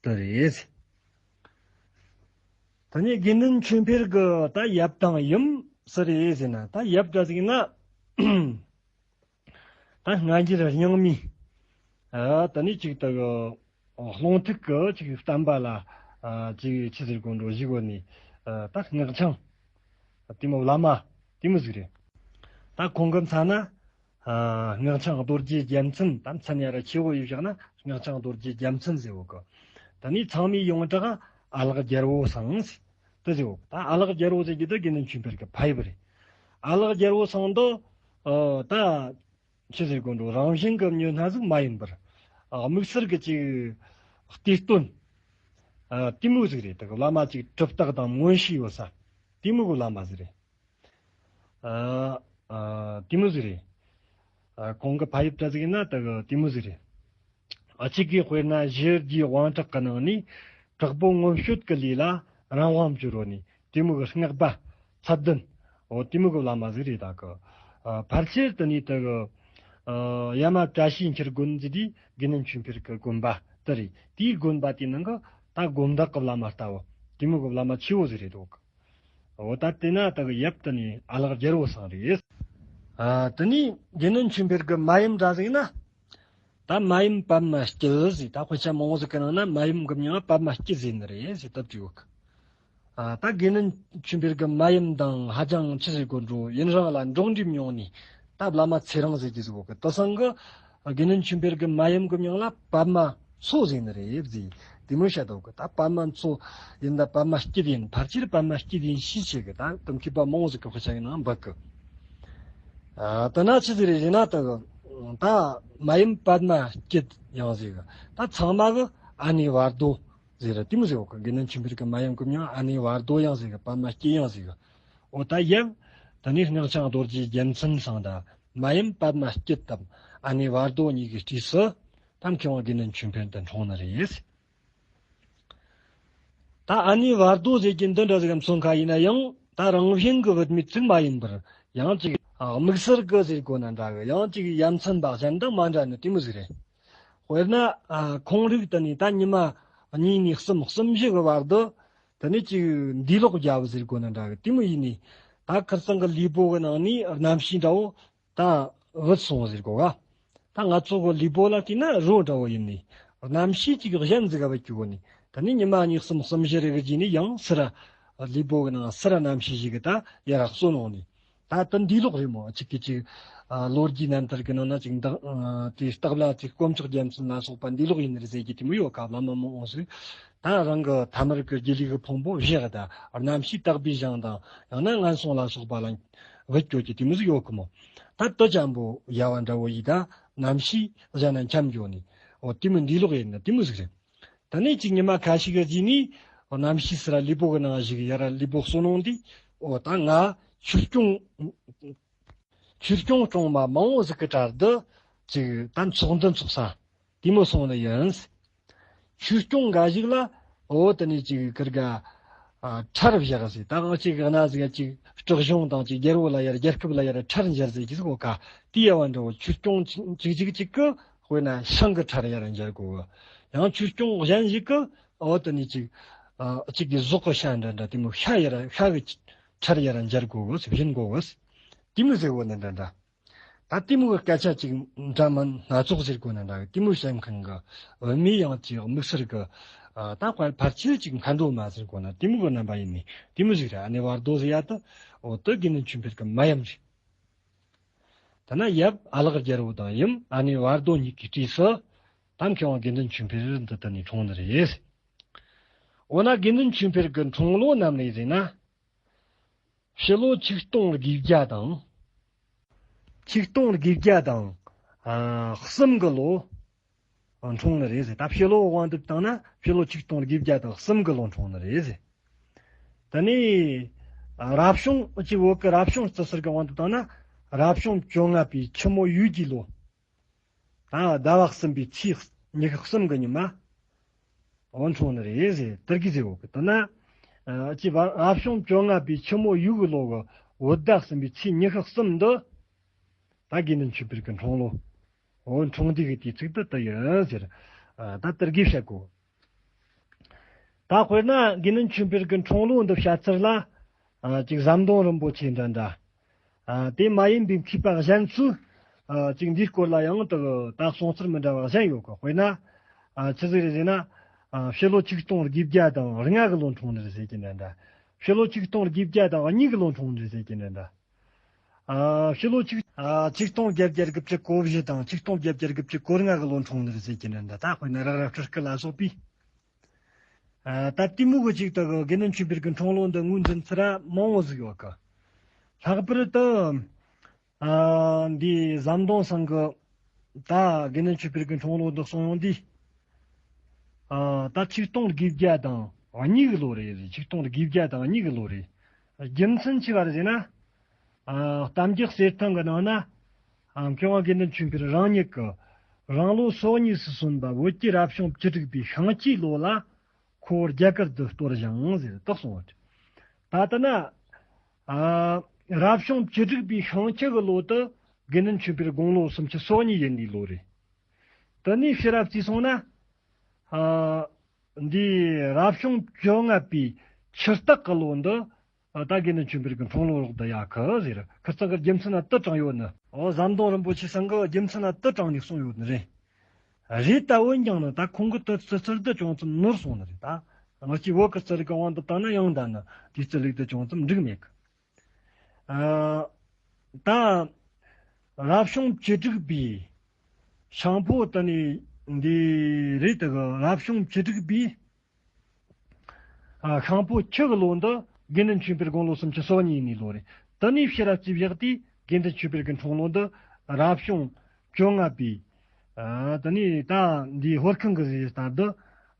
དེ་རེད། ད་ནི་དགེ་འདུན་ཆོས་འཕེལ་གི་ད་ཡབ་དང་ཡུམ་སུ་རེད་ཟེར་ན། ད་ཡབ་འདྲ་ཟིག་ན། ད་སྔ་འགྱུར་རྙིང་མའི། ཨ། ད་ནི་ཅིག་ད་གི་རླུང་ཐུག་གི་ཅིག་བསྟན་པ་ལ། ཨ། ཅིག་ཆི་ཟེར་དགོས་འགྲོ་ཞིག་གོ་ནི། ཨ། ད་སྔགས་འཆང་དེ་མོ་བླ་མ་དེ་མོ་ཟིག་རེད། ད་ཁོང་གི་མཚན་ན། ཨ། སྔགས་འཆང་རྡོ་རྗེ་རྒྱལ་མཚན། ད་མཚན་ཡར་ཆེ་བོ་ཡིས་བཞག་ན་སྔགས་འཆང་རྡོ་རྗེ་རྒྱལ་མཚན་ཟེར་བོ་གི། ད་ནི་ཚང་མའི་ཡོངས་གྲགས་ཨ་ལགས་རྒྱལ་པོ་སང་དེ་ཟེར་བོ། ད་ཨ་ལགས་རྒྱལ་པོ་ཟེར་གྱི་དེ་དགེ་འདུན་ཆོས་འཕེལ་གྱི་ཕ་ཡུལ་རེད། ཨ་ལགས་རྒྱལ་པོ་སང་དེ། ཨ། ད་ཆི་ཟེར་དགོས་འགྲོ། རང་བཞིན་གྱི་མྱི་སྣ་ཟིག་མ་ཡིན་པར། ཨ། དམིགས་བསལ་གྱི་ཅིག་གཏེར་སྟོན། ཨ། དེ་མོ་ཟིག་རེད། ད་གི་བླ་མ་ཅིག་གྲུབ་རྟགས་དང་མངོན་ཤེས་ཡོད་ས་དེ་མོ་གི་བླ་མ་ཟིག་རེད། ཨ། ཨ། དེ་མོ་ཟིག་རེད། ཨ། གོང་གི་ཕ་ཡུལ་འདྲ་ཟིག་ཡིན་ན་ད་གི་དེ་མོ་ཟིག་རེད། ཨ། གཅིག་གིས་དཔེར་ན་ཞི་རྒྱས་དབང་དྲག་གི་ནང་ནས་དྲག་པོ་ངོམ་སྤྱོད་ཀྱི་ལས་ལ་རང་དབང་བསྒྱུར་རོ་ནི་དེ་མོ་གི་སྔགས་པ་ཚད་ལྡན། འོ། དེ་མོ་གི་བླ་མ་ཟིག་རེད། ད་གི། ཨ། ཕལ་ཆེར་དེ་ནི་ད་གི། ཨ། ཡ་མ་བཀྲ་ཤིས་འཁྱིལ་དགོན་ཟེར་དེ་དགེ་འདུན་ཆོས་འཕེལ་གི་དགོན་པ་དེ་རེད། དེའི་དགོན་པ་དེའི་ནང་གི་ད་དགོན་བདག་གི་བླ་མ་ལྟ་བུ་དེ་མོ་གི་བླ་མ་ཆེ་བོ་ཟིག་རེད་འདུག། འོ། ད་དེ་ན་ད་གི་ཡབ་དེ་ནི་ཨ་ལགས་རྒྱལ་པོ་སང་རེད། ཨ། དེ་ནས་དགེ་འདུན་ཆོས་འཕེལ་གྱི་མ་ཡུམ་འདྲ་ཟིག་ན། ད་མ་ཡུམ་པདྨ་སྐྱིད་ཟེར། ད་དཔེ་ཆ་མང་བོ་ཟིག་གི་ནང་ན་མ་ཡུམ་གྱི་མྱིང་ང་པདྨ་སྐྱིད་ཟེར་ནི་རེད་ཟེར་སྟབས་ཀྱི་ཡོད་གི། ཨ། ད་དགེ་འདུན་ཆོས་འཕེལ་གྱི་མ་ཡུམ་དང་ཧ་ཅང་ཆི་ཟེར་དགོས་འགྲོ། ཡུན་རིང་ལ་འགྲོགས་འདྲིས་མྱོང་ནས་ད་བླ་མ་ཚེ་རིང་ཟེར་གྱི་ཟིག་ཡོད་གི། དེ་སང་གི་དགེ་འདུན་ཆོས་འཕེལ་གྱི་མ་ཡུམ་གྱི་མྱིང་ལ་པདྨ་མཚོ་ཟེར་ནི་རེད་ཟེར། དེ་མོ་བཤད་འདུག་གི། ད་པདྨ་མཚོ་ཡིན་ད་པདྨ་སྐྱིད་ཡིན། ཕལ་ཆེར་པདྨ་སྐྱིད་ཡིན་ཤས་ཆེ་གི། ད་དེ་མཁས་པ་མང་བོ་ཟིག་གི་དཔེ་ཆ་གི་ནང་འབུད་གི། ཨ། དེ་ན་ཆི་ཟིག་རེད་ཟེར་ན། ད་ད་མ་ཡུམ་པདྨ་སྐྱིད་ཡང་ཟེར་གི། ད་ཚང་མ་གི་ཨ་ནེ་བར་དོ་ཟེར་ར་དེ་མོ་ཟེར་གི། དགེ་འདུན་ཆོས་འཕེལ་གི་མ་ཡུམ་གི་མྱིང་ཨ་ནེ་བར་དོ་ཡང་ཟེར་གི། པདྨ་སྐྱིད་ཡང་ཟེར་གི། འོ་ད་ཡབ་དེ་ནས་སྔགས་འཆང་རྡོ་རྗེ་རྒྱལ་མཚན་སང་ད་མ་ཡུམ་པདྨ་སྐྱིད་དམ་ཨ་ནེ་བར་དོ་གཉིས་ཀྱི་གྲས་སུ་ད་མཁས་དབང་དགེ་འདུན་ཆོས་འཕེལ་དུ་འཁྲུངས་ནི་རེད། ད་ཨ་ནེ་བར་དོ་ཟེར་གྱི་འདི་འདྲ་ཟིག་གམ་སོང་ཁ་ཡིན་ན་ཡང་། ད་རང་བཞིན་གྱི་བུད་མེད་ཅིག་མ་ཡིན་པར་ཡང་ཅིག་དམིགས་བསལ་གྱི་ཟེར་དགོས་ན་འདྲ་གི། ཡང་ཅིག་ཡ་མཚན་པ་གཞན་དང་མ་འདྲ་ནི་དེ་མོ་ཟིག་རེད། དཔེར་ན། ཨ། ཁོང་རིགས་དེ་ནས་ད་ཉི་མ་གཉིས་ནས་གསུམ་གསུམ་བཞི་གི་བར་དུ་དེ་ནས་ཅིག་འདས་ལོག་རྒྱབ་ཟེར་དགོས་ན་འདྲ་གི། དེ་མོ་ཡིན་ནི། ད་ཁིར་ཚང་གི་ལུས་པོ་གི་ནང་ནས་རྣམ་ཤེས་འདྲ་བོ་ད་བུད་སོང་ཟེར་གོ་ག། ད་ང་ཚོ་གི་ལུས་པོ་ལ་བལྟས་ན་རོ་འདྲ་བོ་ཡིན་ནི། རྣམ་ཤེས་ཅིག་གཞན་ཟིག་ག་བུད་ཀྱི་གོ་ནི། ད་ནི་ཉི་མ་གཉིས་གསུམ་གསུམ་བཞི་རེ་གི་རྗེས་ནས་ཡང་སི་ར། ལུས་པོ་གི་ནང་སི་ར་རྣམ་ཤེས་ཞིག་གི་ད་ཡར་སོ་ནོ་ནི། ད་དེ་འདས་ལོག་རེད་མོ། གཅིག་གིས་གཅིག་ཨ། ལོ་རྒྱུས་རྣམ་ཐར་གི་ནང་ན་ཅིག་འདི། ཨ། དེ་སྟག་ལ་ཅིག་དཀོན་མཆོག་རྒྱལ་མཚན་ལ་སོགས་པ་འདས་ལོག་ཡིན་ནི་རེད་ཟེར་གྱི་དེ་མོ་ཡོད་ག། བླ་མ་མང་བོ་ཟིག་ད་རང་གི་ཐ་མར་གི་དགེ་ལུགས་གི་ཕུང་པོ་བཞག་ད་རྣམ་ཤེས་དག་པའི་ཞིང་དང་ཡང་ན་ངན་སོང་ལ་སོགས་པ་ལ་བུད་སྐྱོད་ཀྱི་དེ་མོ་ཟིག་ཡོད་གི་མོ། ད་དེ་ཅན་པོ་ཡ་བ་འདྲ་བོ་ཡིས་ད་རྣམ་ཤེས་གཞན་ན་འཁྱམས་འགྱོ་ནི། འོ་དེ་མོ་འདས་ལོག་ཡིན་ན་དེ་མོ་ཟིག་རེད། ད་ནས་ཅིག་ཉི་མ་ཁ་ཤས་ཀྱི་རྗེས་ནས་རྣམ་ཤེས་སི་ར་ལུས་པོ་གི་ནང་ཞིག་ཡར་ལུས་པོ་གསོ་ནོ་འདི། འོ་ད་ང་ཆོས་སྐྱོང་ཆོས་སྐྱོང་སྐྱོང་མ་མང་བོ་ཟིག་གི་གྲལ་དུ་ཅིག་ད་ཚོགས་འདུ་འཚོགས་ས་དེ་མོ་སོང་ནི་ཡིན། ཆོས་སྐྱོང་འགའ་ཞིག་ལ། འོ་དེ་ནས་ཅིག་ཁིར་ག་ཨ། ཁྲལ་བཞག་ཟེར། ད་ང་ཅིག་གནའ་ཟིག་ཅིག་སྲིད་གཞུང་དང་ཅིག་རྒྱལ་པོ་ལ་ཡར་རྒྱལ་ཁབ་ལ་ཡར་ཁྲལ་འཇལ་ཟེར་གྱི་ཟིག་གོ་ག། དེ་ཡ་བ་འདྲ་བོ་ཆོས་སྐྱོང་ཅིག་ཅིག་ཅིག་གི་དཔེར་ན་ཤིང་གི་ཁྲལ་ཡར་འཇལ་དགོས་གི། ཡང་ཆོས་སྐྱོང་གཞན་ཞིག་གི། འོ་དེ་ནས་ཅིག་ཨ། ཅིག་གི་ཟོག་གི་ཤ་འདྲ་འདྲ་དེ་མོ་ཤ་ཡར་ཤ་གི་ཁྲལ་ཡར་འཇལ་དགོས་གི་ཟེར་བཞིན་གོ་གི། དེ་མོ་ཟེར་གོ་ནི་འདྲ་འདྲ། ད་དེ་མོ་གི་སྐད་ཆ་ཅིག་འདྲ་མིན་སྣ་ཚོགས་ཟེར་གོ་ན་འདྲ་གི། དེ་མོ་བཤད་མཁན་གི་བུད་མེད་ཡང་ཅིག་དམིགས་བསལ་གི། ཨ། ད་ཕལ་ཕལ་ཆེར་ཅིག་མཁའ་འགྲོ་མ་ཟེར་གོ་ན་དེ་མོ་གི་རྣམ་པ་ཡིན་ནི་དེ་མོ་ཟིག་རེད། ཨ་ནེ་བར་དོ་ཟེར་ཡ་ད། འོ་དེ་དགེ་འདུན་ཆོས་འཕེལ་གི་མ་ཡུམ་རེད། ད་ན་ཡབ་ཨ་ལགས་རྒྱལ་པོ་དང་ཡུམ་ཨ་ནེ་བར་དོ་གཉིས་ཀྱི་གྲས་སུ་ད་མཁས་དབང་དགེ་འདུན་ཆོས་འཕེལ་འདི་ད་ནས་འཁྲུངས་ནི་རེད། འོ་ན་དགེ་འདུན་ཆོས་འཕེལ་གི་འཁྲུངས་ལོ་ནམ་རེད་ཟེར་ན། ཕྱི་ལོ་ཆིག་སྟོང་དགུ་བརྒྱ་དང་། ཆིག་སྟོང་དགུ་བརྒྱ་དང་གསུམ་གི་ལོ་འཁྲུངས་ནི་རེད་ཟེར། ད་ཕྱི་ལོ་དབང་དུ་བཏང་ན་ཕྱི་ལོ་ཆིག་སྟོང་དགུ་བརྒྱ་དང་གསུམ་གི་ལོ་འཁྲུངས་ནི་རེད་ཟེར། ད་ནི་རབ་བྱུང་ཅིག་བོད་ཀྱི་རབ་བྱུང་རྩི་སྲོལ་གི་དབང་དུ་བཏང་ན་རབ་བྱུང་བཅོ་ལྔ་པའི་ཆུ་མོ་ཡོས་ཀྱི་ལོ། ད་ཟླ་བ་གསུམ་པའི་ཚེས་ཉི་ཤུ་གསུམ་གི་ཉི་མ། འོ་འཁྲུངས་ནི་རེད་ཟེར། དེར་གི་ཟེར་བོ་གི་དེ་ན། ཨ། ཅི་བ་རབ་བྱུང་བཅོ་ལྔ་པའི་ཆུ་མོ་ཡོས་གི་ལོ་གི་བོད་ཟླ་གསུམ་པའི་ཚེས་ཉི་ཤུ་གསུམ་འདི། ད་དགེ་འདུན་ཆོས་འཕེལ་གི་འཁྲུངས་ལོ། འོ་འཁྲུངས་དུས་གི་དུས་ཚིགས་འདི་དེ་ཡིན་ཟེར། ཨ། ད་དེར་གི་བཤད་གོ། ད་དཔེར་ན་དགེ་འདུན་ཆོས་འཕེལ་གི་འཁྲུངས་ལོ་འདི་བཤད་ཚུལ་ལ། ཨ། ཅིག་ཟམ་གདོང་རིན་པོ་ཆེ་འདྲ་འདྲ། ཨ། དེ་མ་ཡིན་པའི་མཁས་པ་གཞན་ཚོས། ཨ། ཅིག་འདིའི་སྐོར་ལ་ཡང་དག་ད་གསུང་ཚུལ་མི་འདྲ་བ་གཞན་ཡོད་གི། དཔེར་ན། ཨ། ཆི་ཟིག་རེད་ཟེར་ན། ཨ། ཕྱི་ལོ་ཆིག་སྟོང་དགུ་བརྒྱ་དང་ལྔ་གི་ལོ་འཁྲུངས་ནི་རེད་ཟེར་གྱི་འདྲ་འདྲ། ཕྱི་ལོ་ཆིག་སྟོང་དགུ་བརྒྱ་དང་གཉིས་གི་ལོ་འཁྲུངས་ནི་རེད་ཟེར་གྱི་འདྲ་འདྲ། ཨ། ཕྱི་ལོ་ཆིག་ཨ། ཆིག་སྟོང་བརྒྱད་བརྒྱ་དགུ་བཅུ་གོ་བཞི་དང་ཆིག་སྟོང་བརྒྱད་བརྒྱ་དགུ་བཅུ་གོ་ལྔ་གི་ལོ་འཁྲུངས་ནི་རེད་ཟེར་གྱི་འདྲ་འདྲ། ད་དཔེར་ན་རག་ར་སྤྲུལ་སྐུ་ལ་སོགས་པའི། ཨ། ད་དེ་མོ་གི་ཅིག་ད་གི་དགེ་འདུན་ཆོས་འཕེལ་གི་འཁྲུངས་ལོ་འདི་ངོས་འཛིན་ཚུལ་ར་མང་བོ་ཟིག་ཡོད་གི། ལྷག་པར་དུ། ཨ། འདི་ཟམ་གདོང་ཚང་གི་ད་དགེ་འདུན་ཆོས་འཕེལ་གི་འཁྲུངས་ལོ་འདི་གསུང་ཡོང་དུས། ཨ། ད་ཆིག་སྟོང་དགུ་བརྒྱ་དང་གཉིས་གི་ལོ་རེད། ཆིག་སྟོང་དགུ་བརྒྱ་དང་གཉིས་གི་ལོ་རེད། རྒྱུ་མཚན་ཆི་བ་རེད་ཟེར་ན། ཨ། གཏམ་རྒྱུད་གསེར་ཐང་གི་ནང་ན། ཨ། མཁས་དབང་དགེ་འདུན་ཆོས་འཕེལ་རང་ཉིད་ཀྱིས་རང་ལོ་སོ་གཉིས་སུ་སོན་པ་བོད་ཀྱི་རབ་བྱུང་བཅུ་དྲུག་པའི་ཤིང་བྱི་ལོ་ལ་ཁོ་བོ་རྒྱ་གར་དུ་གཏོར་ཞིང་ཟེར་དག་གསུངས་པ་རེད། ད་ལྟ་ན། ཨ། རབ་བྱུང་བཅུ་དྲུག་པའི་ཤིང་བྱི་གི་ལོ་དེ་དགེ་འདུན་ཆོས་འཕེལ་དགུང་ལོ་སུམ་ཅུ་སོ་གཉིས་ཡིན་པའི་ལོ་རེད། དེ་ནས་ཕྱི་རབས་བརྩིས་སོང་ན། ཨ། འདིའི་རབ་བྱུང་བཅོ་ལྔ་པའི་ཆུ་སྟག་གི་ལོ་འདི། ད་དགེ་འདུན་ཆོས་འཕེལ་གྱི་འཁྲུངས་ལོ་རོགས་ད་ཡ་ཁི་ཟེར། ཁིར་ཚང་གི་རྒྱུ་མཚན་ན་དུ་དྲངས་ཡོད་ནི། འོ་ཟམ་གདོང་རིན་པོ་ཆེ་ཚང་གི་རྒྱུ་མཚན་ན་དུ་དྲངས་ནས་གསུངས་ཡོད་ནི་རེད། རེད་ད། འོན་ཀྱང་ནི་ད་ཁོང་གི་དུ་ཙི་ཙིར་དུ་ཅུང་ཙམ་ནོར་སོང་ནི་རེད་ད། ང་ཅི་བོད་ཀྱི་རྩིས་རིག་གི་དབང་དུ་བཏང་ན་ཡང་ད་ནི་དེའི་རྩིས་རིག་དུ་ཅུང་ཙམ་འགྲིག་མེད་གི། ཨ། ད། རབ་བྱུང་བཅུ་དྲུག་པའི། ཤིང་ཕོ་དེ་ནི་འདི་རེད་དེ་གི། རབ་བྱུང་བཅུ་དྲུག་པའི། ཨ། ཤིང་ཕོ་ཁྱི་གི་ལོ་འདི་དགེ་འདུན་ཆོས་འཕེལ་དགུང་ལོ་སུམ་ཅུ་སོ་གཉིས་ཡིན་ནི་ལོ་རེད། དེ་ནས་ཕྱི་ར་རྩིས་བཞག་དུས་དགེ་འདུན་ཆོས་འཕེལ་གྱི་འཁྲུངས་ལོ་འདི་རབ་བྱུང་བཅོ་ལྔ་པའི། ཨ། དེ་ནས་ད་འདི་ཧོར་ཁང་གི་ཟེར་སྟངས་འདི།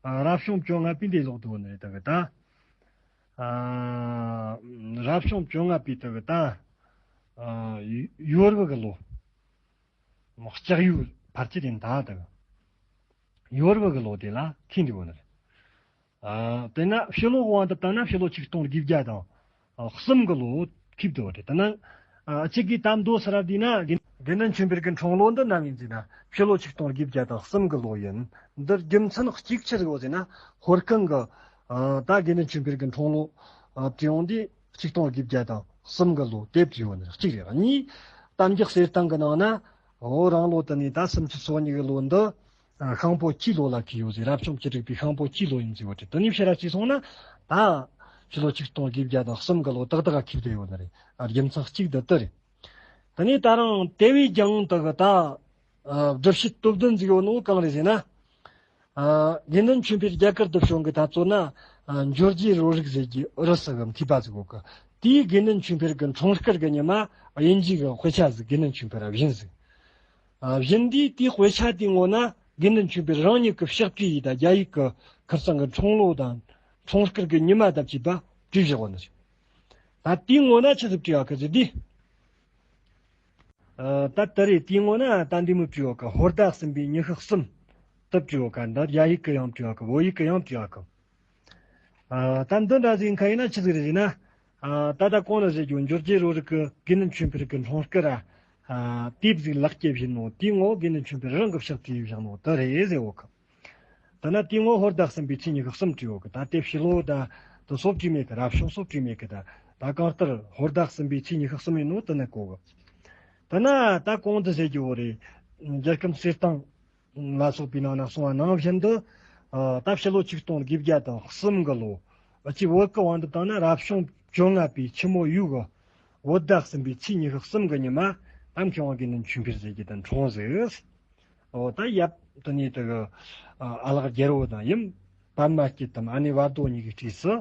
ཨ། རབ་བྱུང་བཅོ་ལྔ་པའི་འདི་ལོག་འདུག་ནི་རེད་དེ་གི་ད། ཨ། རབ་བྱུང་བཅོ་ལྔ་པའི་དེ་གི་ད། ཨ། ཡོ་ར་བི་གི་ལོ། ལྕགས་ཡོས་ཕལ་ཆེར་ཡིན་ད་དེ་གི། ཡོ་ར་བི་གི་ལོ་དེ་ལ་ཁེལ་འདུག་ནི་རེད། ཨ། དེ་ན་ཕྱི་ལོ་དབང་དུ་བཏང་ན་ཕྱི་ལོ་ཆིག་སྟོང་དགུ་བརྒྱ་དང་གསུམ་གི་ལོ་ཁེལ་འདུག་རེད། དེ་ན། ཨ། གཅིག་གིས་དམ་མདོ་སར་བ་དེ་ན་དགེ་དགེ་འདུན་ཆོས་འཕེལ་གྱི་འཁྲུངས་ལོ་འདི་ནམ་ཡིན་ཟེར་ན་ཕྱི་ལོ་ཆིག་སྟོང་དགུ་བརྒྱ་དང་གསུམ་གི་ལོ་ཡིན། འདིར་རྒྱུ་མཚན་གཅིག་ཆི་ཟིག་ཡོད་ཟེར་ན་ཧོར་ཁང་གི། ཨ། ད་དགེ་འདུན་ཆོས་འཕེལ་གྱི་འཁྲུངས་ལོ། ཨ། བྲིས་ཡོང་དུས་ཆིག་སྟོང་དགུ་བརྒྱ་དང་གསུམ་གི་ལོ་དེབ་བྲིས་ཡོད་ནི་གཅིག་རེད། གཉིས། གཏམ་རྒྱུད་གསེར་ཐང་གི་ནང་ན། འོ་རང་ལོ་དེ་ནས་ད་སུམ་ཅུ་སོ་གཉིས་གི་ལོ་འདི། ཤིང་ཕོ་ཁྱིའི་ལོ་ལ་ཁེལ་ཡོད་ཟེར། རབ་བྱུང་བཅུ་དྲུག་པའི་ཤིང་ཕོ་ཁྱིའི་ལོ་ཡིན་ཟེར་བ་དེ། དེ་ནས་ཕྱི་ར་རྩིས་སོང་ན་ད་ཕྱི་ལོ་ཆིག་སྟོང་དགུ་བརྒྱ་དང་གསུམ་གི་ལོ་ཏག་ཏག་ཁེལ་བསྡད་ཡོད་ནི་རེད། རྒྱུ་མཚན་གཅིག་འདི་དེ་རེད། དེ་ནས་ད་རང་དེ་བས་ཀྱང་དེ་གི་ད། ཨ། སྒྲུབ་བྱེད་སྟོབས་ལྡན་ཟིག་ཡོད་ནོ་གང་རེད་ཟེར་ན། ཨ། དགེ་འདུན་ཆོས་འཕེལ་རྒྱ་གར་དུ་བྱོན་གི་ད་ཚོ་ན། ཨ། འབྱོར་རྗེ་རོ་རིག་ཟེར་གྱི་རུ་སུ་གི་མཁས་པ་ཟིག་ཡོད་གི། དེས་དགེ་འདུན་ཆོས་འཕེལ་གི་འཁྲུངས་སྐར་གི་ཉི་མ་དབྱིན་ཇི་གི་དཔེ་ཆ་ཟིག་དགེ་འདུན་ཆོས་འཕེལ་ར་བྱིན་ཟིག་ཨ། བྱིན་དུས་དེའི་དཔེ་ཆ་དེའི་ངོ་ན་དགེ་འདུན་ཆོས་འཕེལ་རང་ཉིད་ཀྱི་ཕྱག་བྲིས་ཡིས་ད་རྒྱ་ཡིག་གི་ཁིར་ཚང་གི་འཁྲུངས་ལོ་དང་འཁྲུངས་སྐར་གི་ཉི་མ་དང་བཅས་པ་བྲིས་བཞག་ཡོད་ནི་རེད། ད་དེའི་ངོ་ན་ཆི་ཟིག་བྲིས་ཡོད་གི་ཟེར་དུས། ཨ། ད་དེ་རེད། དེའི་ངོ་ན་ད་འདི་མོ་བྲིས་ཡོད་གི། ཧོར་ཟླ་གསུམ་པའི་ཉི་ཤུ་གསུམ་དེ་བྲིས་ཡོད་གི། འདི་རྒྱ་ཡིག་གི་ཡང་བྲིས་ཡོད་གི། བོད་ཡིག་གི་ཡང་བྲིས་ཡོད་གི། ཨ། ད་འདི་འདྲ་ཟིག་ཡིན་ཁ་ཡིན་ན་ཆི་ཟིག་རེད་ཟེར་ན། ཨ། ད་ལྟ་གོང་ནས་ཟེར་རྒྱུ་འབྱོར་རྗེ་རོ་རིག་གི་དགེ་འདུན་ཆོས་འཕེལ་གི་འཁྲུངས་སྐར་ར། ཨ། དེབ་ཟིག་ལག་སྐྱེས་བྱིན་ནོ་དེའི་ངོ་དགེ་འདུན་ཆོས་འཕེལ་རང་གི་ཕྱག་བྲིས་བཞག་ནོ་དེ་རེད་ཟེར་ཡོད་གི། ད་ན་དེའི་ངོ་ཧོར་ཟླ་གསུམ་པའི་ཚེས་ཉི་ཤུ་གསུམ་བྲིས་ཡོད་གི། ད་དེ་ཕྱི་ལོ་ད་དེ་སོ་བྲིས་མེད་གི། རབ་བྱུང་སོ་བྲིས་མེད་གི། ད་ད་གང་ལྟར་ཧོར་ཟླ་གསུམ་པའི་ཚེས་ཉི་ཤུ་གསུམ་ཡིན་ནོ་དེ་ནས་གོ་གི། ད་ན་ད་གོང་དུ་ཟེར་རྒྱུ་བོ་རེད། རྒྱལ་ཁམས་གསེར་ཐང་ལ་སོགས་པའི་ནང་ན་གསུངས་པ་ནང་བཞིན་དུ། ཨ། ད་ཕྱི་ལོ་ཆིག་སྟོང་དགུ་བརྒྱ་དང་གསུམ་གི་ལོ། ཨ། ཅི་བོད་ཀྱི་དབང་དུ་བཏང་ན་རབ་བྱུང་བཅོ་ལྔ་པའི་ཕྱི་མོ་ཡོས་གི། བོད་ཟླ་གསུམ་པའི་ཚེས་ཉི་ཤུ་གསུམ་གི་ཉི་མ་ད་མཁས་དབང་དགེ་འདུན་ཆོས་འཕེལ་ཟེར་གྱི་དེ་འཁྲུངས་ཟིག་འོ་ད་ཡབ་དེ་ནས་དེ་གི། ཨ། ཨ་ལགས་རྒྱལ་པོ་དང་ཡུམ་པདྨ་སྐྱིད་དམ་ཨ་ནེ་བར་དོ་གཉིས་ཀྱི་གྲས་སུ།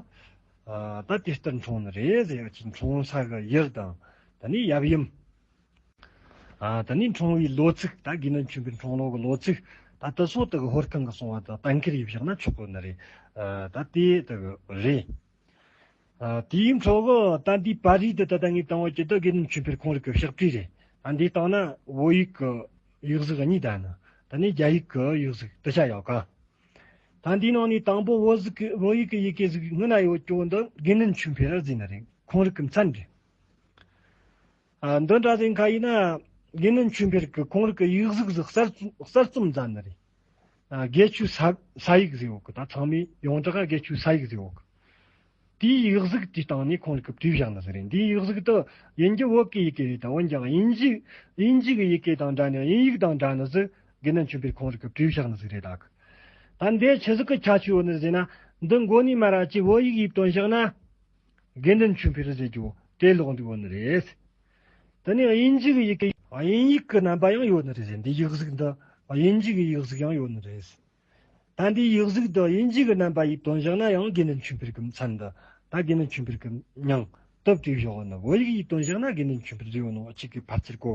ཨ། ད་དེ་ལྟར་འཁྲུངས་ནི་རེད་ཟེར་ཡག་གི་འཁྲུངས་ས་གི་ཡུལ་དང་། དེ་ནས་ཡབ་ཡུམ། ཨ། དེ་ནས་འཁྲུངས་པའི་ལོ་ཚིགས། ད་དགེ་འདུན་ཆོས་འཕེལ་འཁྲུངས་ལོ་གི་ལོ་ཚིགས། ད་དེ་ཚོ་དེ་གི་ཧོར་ཁང་གི་གསུང་བ་དང་གཏན་འཁེལ་ཡིས་བཞག་ན་ཆོག་གི་ནི་རེད། ཨ། ད་དེ་དེ་གི་རེད། ཨ། དེའི་འཕྲོ་གི་ད་འདིའི་པར་རིས་དེ་ད་ལྟ་ངས་བཏང་བ་གི་དེ་དགེ་འདུན་ཆོས་འཕེལ་ཁོང་རང་གི་ཕྱག་བྲིས་རེད། ཨ། འདི་བཏང་ན་བོད་ཡིག་གི་ཡིག་གཟུགས་གཉིས་དང་ནི། དེ་ནས་རྒྱ་ཡིག་གི་ཡིག་གཟུགས་དེ་ཆ་ཡོད་ག། ད་འདིའི་ནང་ནས་དང་པོ་བོད་ཡིག་གི་བོད་ཡིག་གི་ཡི་གེ་ཟིག་སྔོན་ན་ཡོད་ཀྱོ་འདི་དགེ་འདུན་ཆོས་འཕེལ་ར་ཟེར་ནི་རེད། ཁོང་རང་གི་མཚན་རེད། ཨ། འདི་འདྲ་ཟིག་ཁ་ཡིན་ན་དགེ་འདུན་ཆོས་འཕེལ་གི་ཁོང་རང་གི་ཡིག་གཟུགས་ཟིག་གསར་རྩོམ་གསར་རྩོམ་མཛད་ནི་རེད། ཨ། དགེ་ཆོས་ས་ས་ཡིག་ཟེར་ཡོད་གི། ད་ཚང་མས་ཡོངས་གྲགས་དགེ་ཆོས་ས་ཡིག་ཟེར་ཡོད་གི། དེའི་ཡིག་གཟུགས་དེའི་སྟེང་ནས་ཁོང་རང་གིས་བྲིས་བཞག་ནི་ཟིག་རེད། འདིའི་ཡིག་གཟུགས་དེ་དབྱིན་ཇི་བོད་ཀྱི་ཡི་གེ་རེད། ད་འོན་ཀྱང་དབྱིན་ཇི་དབྱིན་ཇི་གི་ཡི་གེ་དང་འདྲ་ནི། དབྱིན་ཡིག་དང་འདྲ་ནི་ཟིག་དགེ་འདུན་ཆོས་འཕེལ་ཁོང་རང་གིས་བྲིས་བཞག་ནི་ཟིག་རེད་ད། ད་འདི་ཆི་ཟིག་གི་ཁྱད་ཆོས་ཡོད་ནི་ཟེར་ན། འདི་མགོ་ནས་མར་ར་ཅིག་བོད་ཡིག་ཡིས་བཏོན་བཞག་ན། དགེ་འདུན་ཆོས་འཕེལ་ཟེར་རྒྱུ་དེ་ལོག་འདུག་ཡོད་ནི་རེད། དེ་ནས་དབྱིན་ཇི་གི་ཡི་གེ། དབྱིན་ཡིག་གི་རྣམ་པ་ཡང་ཡོད་ནི་རེད་ཟེར། འདི་ཡིག་གཟུགས་འདི་དབྱིན་ཇི་གི་ཡིག་གཟུགས་ཡང་ཡོད་ནི་རེད། ད་འདི་ཡིག་གཟུགས་འདི་དབྱིན་ཇི་གི་རྣམ་པ་ཡིས་བཏོན་བཞག་ན་ཡང་དགེ་འདུན་ཆོས་འཕེལ་གི་མཚན་འདི། ད་དགེ་འདུན་ཆོས་འཕེལ་གི་མྱིང་དེ་བྲིས་བཞག་ཡོད་ནི། བོད་ཡིག་ཡིས་བཏོན་བཞག་ན་དགེ་འདུན་ཆོས་འཕེལ་ཟེར་ཡོད་ནི། འོ་གཅིག་གི་ཕལ་ཆེར་གོ།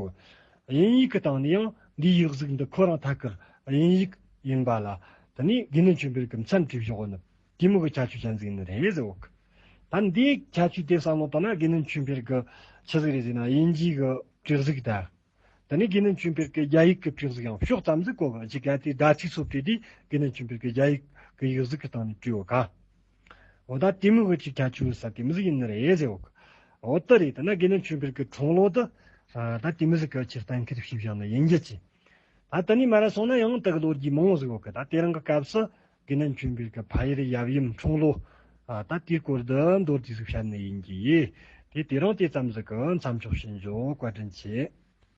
དབྱིན་ཡིག་གི་སྟེང་ནས་ཡང་འདིའི་ཡིག་གཟུགས་འདི་ཁོ་རང་ཐད་ཀར་དབྱིན་ཡིག་ཡིན་པ་ལ། དེ་ནས་དགེ་འདུན་ཆོས་འཕེལ་གི་མཚན་བྲིས་བཞག་ཡོད་ནི། དེ་མོ་གི་ཁྱད་ཆོས་ཅན་ཟིག་ཡིན་ནི་རེད་ཟེར་འོ། ད་འདིའི་ཁྱད་ཆོས་དེ་བསམ་བློ་བཏང་ན་དགེ་འདུན་ཆོས་འཕེལ་གི་ཆི་ཟིག་རེད་ཟེར་ན། དབྱིན་ཇིའི་གི་བྲིས་གཟུགས་དང་། དེ་ནས་དགེ་འདུན་ཆོས་འཕེལ་གི་རྒྱ་ཡིག་གི་བྲིས་གཟུགས་ཡང་ཕྱོགས་ཙམ་ཟིག་གོ་གི། གཅིག་ག་དེ་ཟླ་ཚིགས་སོགས་བྲིས་དུས་དགེ་འདུན་ཆོས་འཕེལ་གི་རྒྱ་ཡིག་གི་ཡིག་གཟུགས་ཀྱི་སྟེང་ནས་བྲིས་ཡོད་ག། འོ་ད་དེ་མོ་གི་ཅིག་ཁྱད་ཆོས་ཟེར་དེ་མོ་ཟིག་ཡིན་ནི་རེད་ཟེར་འོ་གི། འོ་ད་རེད། ད་ན་དགེ་འདུན་ཆོས་འཕེལ་གི་འཁྲུངས་ལོ་དེ། ཨ། ད་དེ་མོ་ཟིག་གི་ཕྱིར་གཏན་འཁེལ་བྱས་བཞག་ནི་ཡིན་རྒྱུ་ཅི། ད་དེ་ནས་མར་ར་སོང་ན་ཡང་དེ་གི་ལོ་རྒྱུས་མང་བོ་ཟིག་ཡོད་གི། ད་དེ་རིང་གི་སྐབས་སུ་དགེ་འདུན་ཆོས་འཕེལ་གི་ཕ་ཡུལ་ཡབ་ཡུམ་འཁྲུངས་ལོ། ཨ། ད་དེའི་སྐོར་དུ་མདོར་བསྡུས་ཤིག་བཤད་ནི་ཡིན་གྱི། དེ་དེ་རིང་དེ་ཙམ་ཟིག་གི་མཚམས་འཇོག་བྱེད་འཇོག་བཀའ་དྲིན་ཆེ།